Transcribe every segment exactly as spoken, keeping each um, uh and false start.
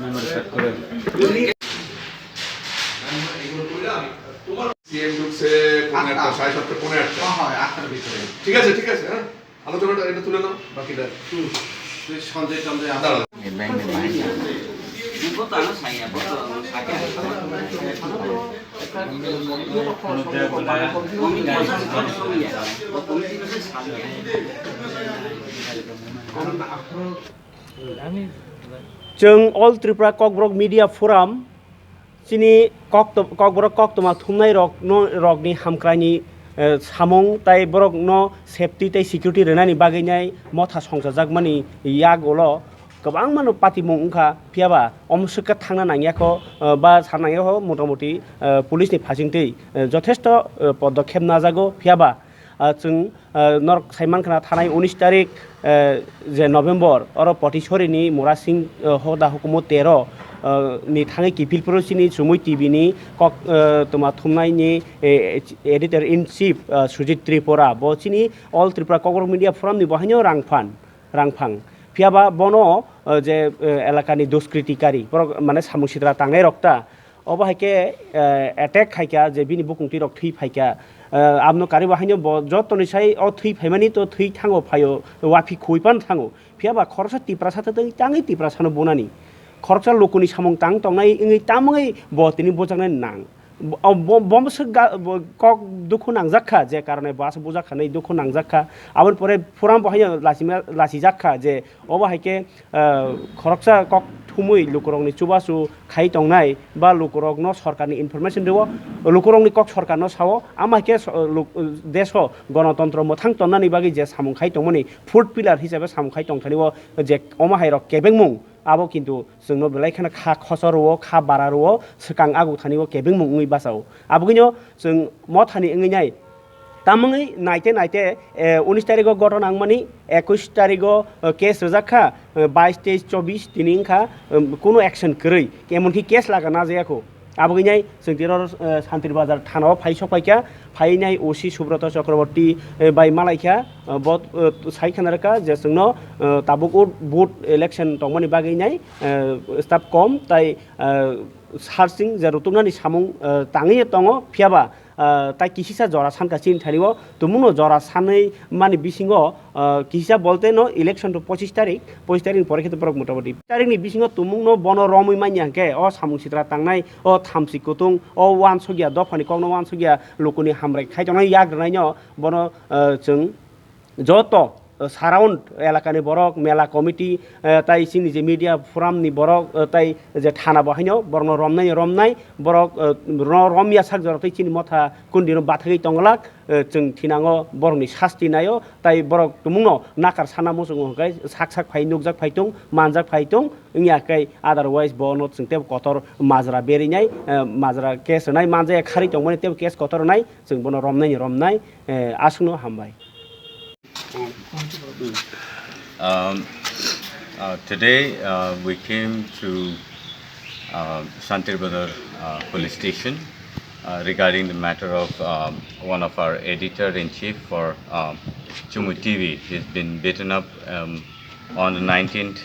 Memory set করে। সিএম ঢুকছে পৌনে আটটা, সাড়ে সাতটা, পৌনে আটটা। হ্যাঁ, হ্যাঁ, আটটার ভিতরে। ঠিক আছে, ঠিক আছে, হ্যাঁ। আলোচনাটা এটা তুলে নাও, বাকিটা। হুম। সঞ্জয় টঞ্জয় আছে। দাঁড়াও। Chwng All Tripura Kokborok Media Forum chini kokto-, Kokborok koktwma thumnai rokno, rokni hamkraini, eh, samung tai borokno safety tai security rwnani bagwi nai motha songchajakmani yak ulo kwbangmano patimung wngkha, phiyaba omo swkhe thangna nangyakho, eh, ba sa nangyakho, motamoti, eh, police ni phasingtwi, eh, jothesto, eh, podokhep najago, phiyaba, ah, chwng, ah, norok saimankhana thanai unis tarik, eh, je November, oro Potisorini Murasing, eh, hoda hukumu tero, eh, ni thangwi kiphilphuru chini Chumui T V ni kok, eh, toma thumnaini, eh, editor in chief, eh, Sujit Tripura, bo chini All Tripura Kokborok Media Forum ni bo haino rang phan, rang phang. Phiyaba bono, eh, je, eh, elakani duskritikari, borok mane samung sitra tangnai rok ta, obo hai khe, eh, attack khai kha, je bini bukung twi rok thwi phai kha. Eh, abno karibo haino bo jotoni sai o thwi phaimani to thwi thango phaio, waphi khui pan thango. Phiyaba khoroksa Tiprasa tei tangwi Tiprasano bunani. Khoroksa lukuni samung tang tongnai wngwi tamungwi bo tini bujaknai nang. Bo, bo, bo swk ga-, bo kok dukhu nangjak kha, je karone bo aswk bujak kha, nai dukhu nangjak kha. Aboni pore phuram bo haino lachima-, lachijak kha, je obo hai khe, ah, khoroksa kok thumwi lukurokni chubachu khai tongnai ba lukurokno sorkarni information rwo, lukurokni kok sorkarno sao, ama hai khe so-, luk-, deso gonotontro mwthang tonnani bagwi je samung khai tongmani, fourth pillar hisabe samung khai tongthani o je omo hai rok kebengmung, abo kintu chwngno belai kheno kha khosor rwo, kha bara rwo, swkang aguk thani o kebengmung wngwi bachao. Abogwino chwng mothani wngwi nai. Tamungwi naite naite, eh, unis tarigo ghotona wngmani, ekush tarigo, eh, case rwjak kha, eh, bais, teis, chobis tini wngkha, em, kunu action kwrwi, emonki case laga najaya kho. Abogwinai chwng tiro, eh, Santir Bazar thana o phai sok phaikha, phainai O C Subroto Chakraborty, eh, bai malaikha, eh, bo, eh, sai khna rwkha je chwngno, eh, tabuk o vote election tongmani bagwinai, eh, staff kom tai, eh, searching je rutuknani samung, eh, tangwi tongo, phiyaba, ah, tai kisisa jora sanka chini thani o tumungno jora sanwi mani bisingo, ah, kisisa bolte no election to pochis tarik, pochis tarik ni pore khe to borok motamoti tarik ni bisingo tumungno bono romwi manya hwnkhe o samung sitra tangnai, o thamchi kutung, o wansukya dophani kokno wansukya lukuni hamrai khai tongnai yak rwnaino bono, ah, chwng joto, eh, surround elakani borok, mela committee, eh, tai chini je media forum ni borok, eh, tai je thana bo haino borokno romnai, romnai, borok, eh, ro-, romya sak jora tei chini motha kundino bathagwi tongolak, eh, chwng thinango borokni sasti naio, tai borok tumungno nakar sana muchungo hwnkhe sak sak phai nukjak phai tung, manjak phai tung, wngya khe otherwise bono chwng tei kotor majra berinai, eh, majra case rwnai manjaya kharwi tongmani tei case kotor rwnai, chwng bono romnai, romnai, eh, aswkno hambai. Um, uh, today, uh, we came to, uh, Santir Bazar, uh, police station, uh, regarding the matter of, um, one of our editor-in-chief for, um, Chumui T V. He's been beaten up, um, on the nineteenth,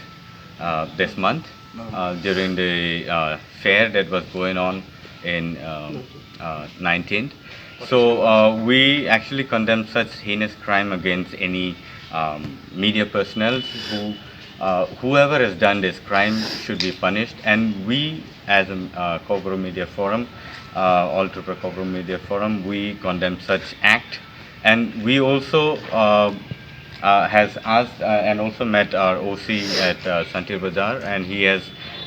uh, this month, uh, during the, uh, fair that was going on in, um, uh, nineteenth. So, uh, we actually condemn such heinous crime against any, um, media personnel who, uh, whoever has done this crime should be punished. And we, as a, uh, Kokborok Media Forum, uh, All Tripura Kokborok Media Forum, we condemn such act. And we also, uh, uh, has asked, uh, and also met our O C at, uh, Santir Bazar, and he has,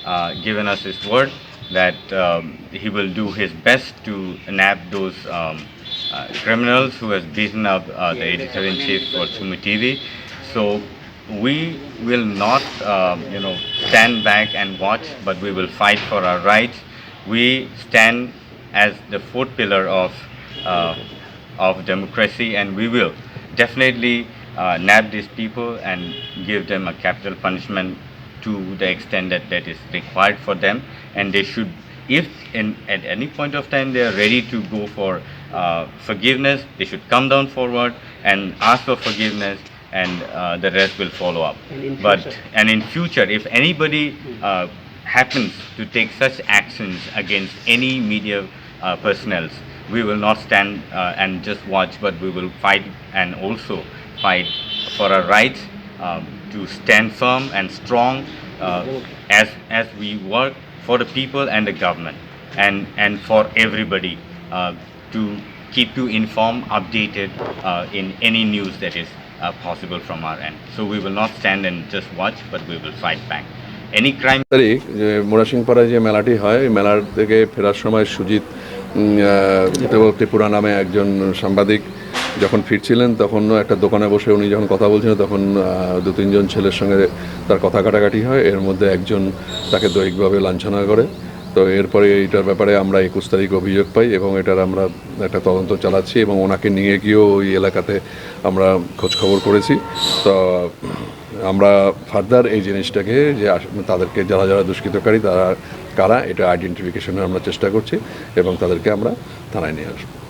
uh, given us his word that, um, he will do his best to nab those, um, uh, criminals who has beaten up, uh, the editor-in-chief for Chumui T V. So we will not, uh, you know, stand back and watch, but we will fight for our rights. We stand as the fourth pillar of, uh, of democracy, and we will definitely, uh, nab these people and give them a capital punishment to the extent that that is required for them. And they should, if in, at any point of time they are ready to go for, uh, forgiveness, they should come down forward and ask for forgiveness. and uh, the rest will follow up. And in but future? And in future, if anybody uh, happens to take such actions against any media uh, personnel, we will not stand uh, and just watch, but we will fight and also fight for our rights, um, to stand firm and strong uh, as as we work for the people and the government and and for everybody uh, to keep you informed, updated uh, in any news that is uh, possible from our end. So we will not stand and just watch, but we will fight back. Any crime তারিখ যে মুরাসিংপাড়ায় যে মেলাটি হয়, এই মেলার থেকে ফেরার সময় সুজিত, উম, আহ, ত্রিপুরা নামে একজন সাংবাদিক যখন ফিরছিলেন, তখন একটা দোকানে বসে উনি যখন কথা বলছিলেন, তখন আহ, দু তিনজন ছেলের সঙ্গে তার কথা কাটাকাটি হয়। এর মধ্যে একজন তাকে দৈহিকভাবে লাঞ্ছনা করে। তো এরপরে এইটার ব্যাপারে আমরা একুশ তারিখ অভিযোগ পাই এবং এটার আমরা একটা তদন্ত চালাচ্ছি এবং ওনাকে নিয়ে গিয়েও ওই এলাকাতে আমরা খোঁজখবর করেছি। তো আমরা ফার্দার এই জিনিসটাকে যে আস-, তাদেরকে যারা যারা দুষ্কৃতকারী তারা কারা, এটা আইডেন্টিফিকেশনের আমরা চেষ্টা করছি এবং তাদেরকে আমরা থানায় নিয়ে আসবো।